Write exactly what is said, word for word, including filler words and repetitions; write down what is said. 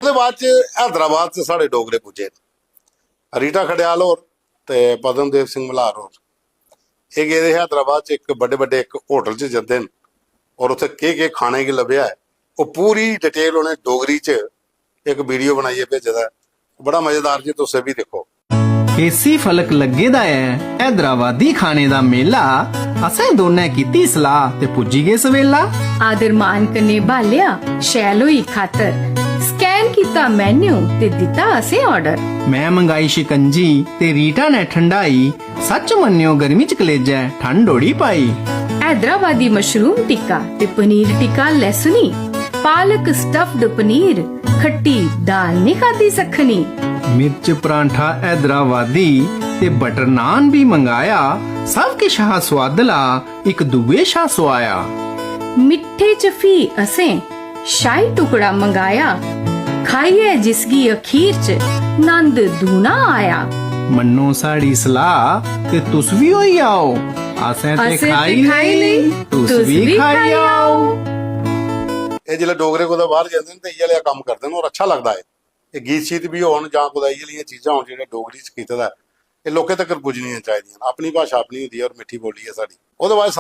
ओह्दे बाद च हैदराबाद च साढ़े डोगरे पुज्जे न। रीटा खड़ेयाल होर ते पद्मदेव सिंह मल्हार होर, एह् गेदे हे हैदराबाद च, इक बड्डे बड्डे इक होटल च जंदे न और उत्थै केह् केह् खाने गी लभेआ ऐ, ओह् पूरी डिटेल उ'नें डोगरी च इक वीडियो बनाइयै भेजे दा ऐ। बड़ा मजेदार जी, तुस एह् बी दिक्खो। केसी फलक लग्गे दा ऐ हैदराबादी खाने दा मेला। असें दोनें कीती सलाह ते पुज्जी गे सवेला। आदर मान कन्नै भालेआ, शैल होई खातर। स्कैन कीता मेन्यू ते दित्ता असें आर्डर। में मंगाई शिकंजी ते रीटा ने ठंडाई। सच मन्नेओ गर्मी च कलेजै ठंड ओड़ी पाई। हैदराबादी मशरूम टिक्का ते पनीर टिक्का लहसुनी। पालक स्टफ्ड पनीर, खट्टी दाल नी खादी सखनी। मिर्च परांठा हैदराबादी ते बटर नान बी मंगाया। सब किश हा सुआदला, इक दुए शा सुआया। मिट्ठे च फ्ही असें शाही टुकड़ा मंगाया। खाइयै जिसगी अखीर च नंद दूना आया। मन्नो साढ़ी सलाह ते तुस बी होई आओ। असें ते असें ते खाई खाई लेई, लेई, तुस तुस बी बी खाई खाई आओ। आओ। एह् जिसलै डोगरे कुतै बाहर जंदे न ते इ'यै लेहा कम्म करदे न और अच्छा लगदा ऐ। एह् गीत शीत बी होन जां कुतै इ'यै लेहियां चीजां होन जेह्ड़े डोगरी च कीते दा ऐ, एह् लोकें तगर पुज्जनियां चाहिदियां न। अपनी भाशा अपनी होंदी ऐ और मिट्ठी बोल्ली ऐ साढ़ी। ओह्दे बाद